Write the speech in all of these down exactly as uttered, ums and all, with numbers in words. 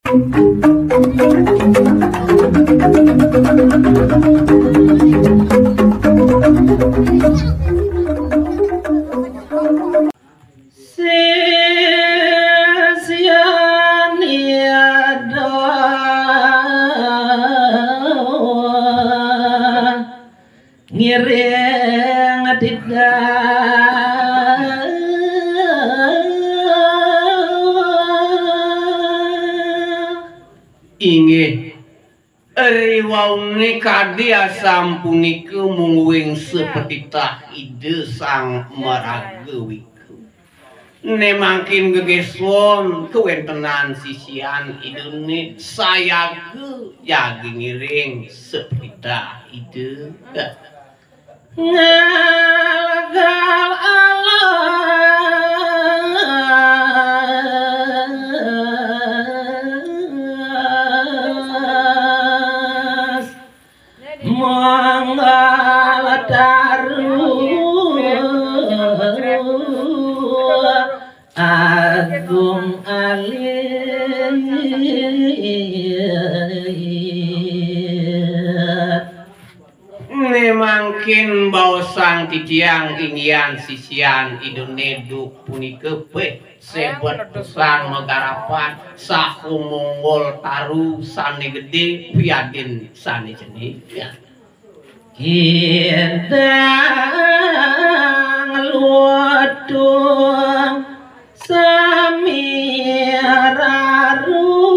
Sisian Ida ngiring titah. Inggih, riwau menika kadi asapunika mungguing sapatitah Ida Sang Maraga Wika. Né mangkin gegéson kawéntenan sisian Idané sayaga jagi ngiring sapatitah Ida. Ngalgal alas, manggal taru agung alit. Né mangkin baosang titiang inggihan sisian Idané duk punika, béh, sebet pisan magarapan saha monggol taru sané gedé wiadin sané cening. Kidang lutung sami rarut.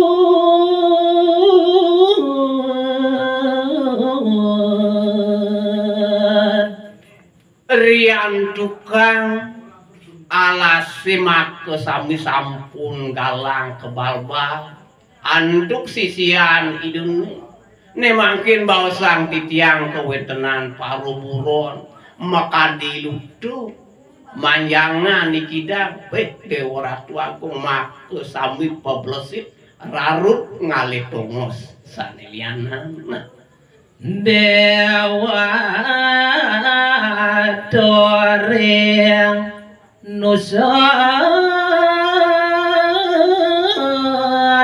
Riantukan alasé maka sami sampun galang kebalbal. Antuk sisian Idané, né mangkin baosang titiang kawéntenan paruburon makadi lutung manjangan niki dang, béh, Déwa Ratu Agung, maka sami pablesit rarut ngalih tongos sané lianan. Déwa Toring Nusa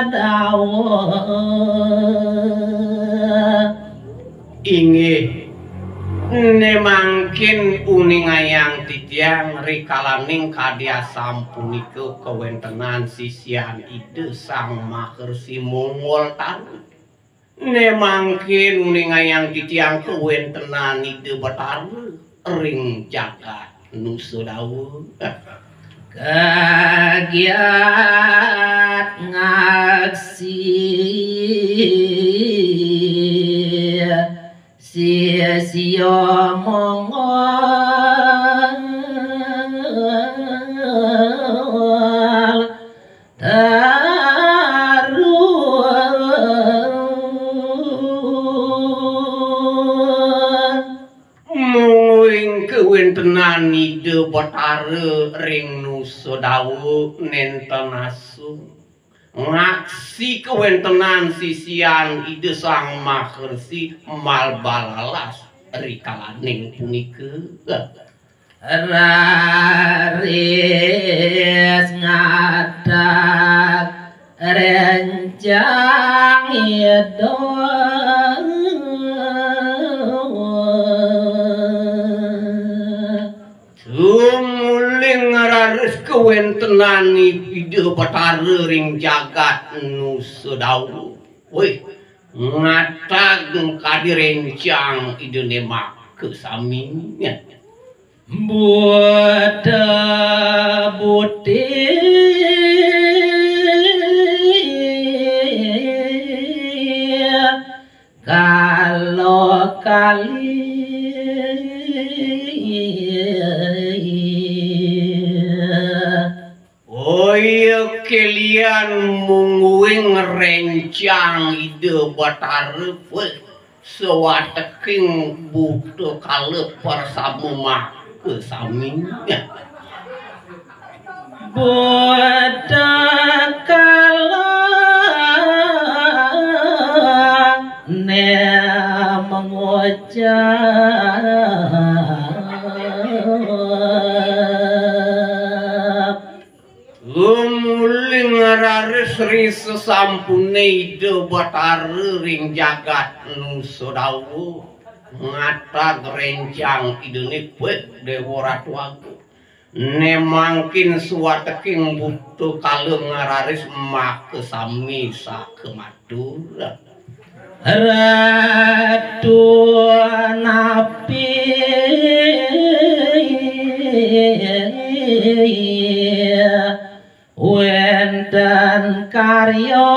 Dawa. Inggih, né mangkin uningayang titiang rikalaning kadi asapunika kawéntenan sisian Ida Sang Maharsi Monggol Taru. Né mangkin uningayang titiang kawéntenan Ida Betara ring jagat Nusa Dawa. Kagiat ngaksi sisia monggol taru. Mungguing kawéntenan Ida Betara ring Nusa Dawa nénten asung ngaksi kawéntenan sisian Ida Sang Maharsi malbal alas rikalaning punika. Raris ngatak réncang Ida. Tumuling raris kawéntenan Ida Betara ring jagat Nusa Dawa. Wih, ngatak kadi réncang Idané maka sami. Buta buti kala kali. Oh iya, kelian mungguing réncang Ida Betara, wéh, sawateking buta kala parsama maka sami. Buta kala né mengucap. Gumuling raris Sri sesampune Ida Batara ring jagat Nusa Dawa, ngatag rencang Idane, pek Dewa Ratu Agung. Ne mangkin sawateking buta kala ngararis, maka sami sakamatur. Ratu napi wenten karya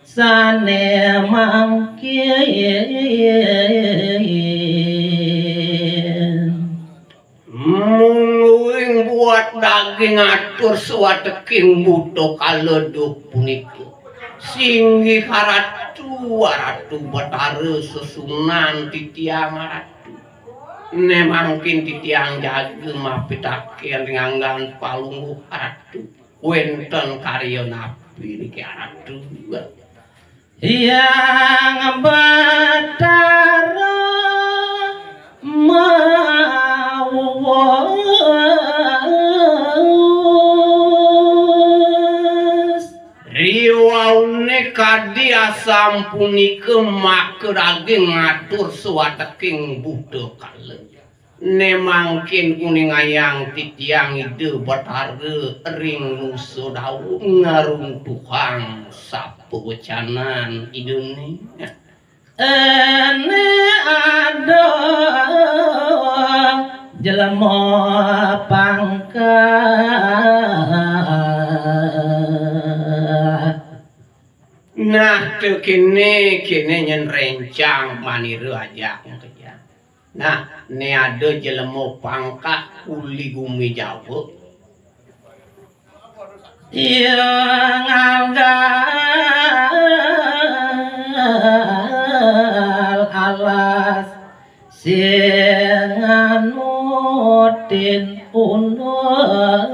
sane mangkin. Mungguing buat daging atur sawateking buta kala duk punika. Singgih Ratu, Ratu Batara, sesuunan titiang Ratu. Ne mangkin titiang jaga mapitaken ring anggan palungguh Ratu. Wenten karya napi niki Ratu? Hyang Batara mawas. Riwaune kadi asampunika maka daging ngatur sawateking buta kala. Ne mangkin uningayang titiang Ida Batara ring Nusa Dawa ngruntuhang sapawecanan Idane. Ene ada jelema pangkat. Nah, to kene, kene nyen rencang manira ajak kejang. Nah, ne ada jelema pangkah uli gumi Jawa. Iya ngalgal alas sing anutin unduk.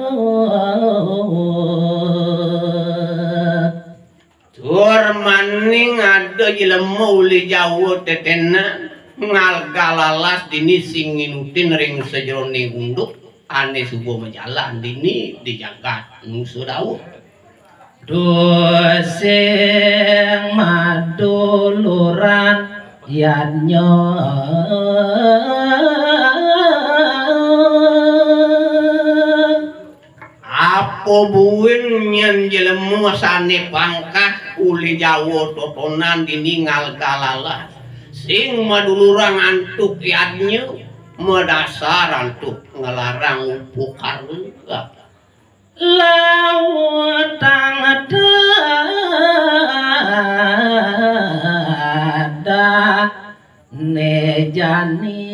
Tur maning ada jelema uli Jawa tetenan ngalgal alas dini sing nginutin ring sajeroning unduk ane suba majalan dini di jagat Nusa Dawa. Duh sing maduluran yadnya. Apa buin nyen jelema sane pangkah uli Jawa totonan dini ngalgal alas sing madulurang antuk yadnya, madasar antuk nglarang upakara. Lautang dadah ne jani.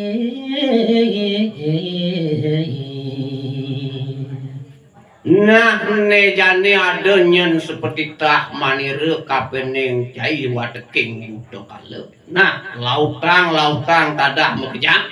Nah, ne jani ada nyen seperti tah manira kapening cai wateking buta kala. Nah, lautang, lautang tadah makejang.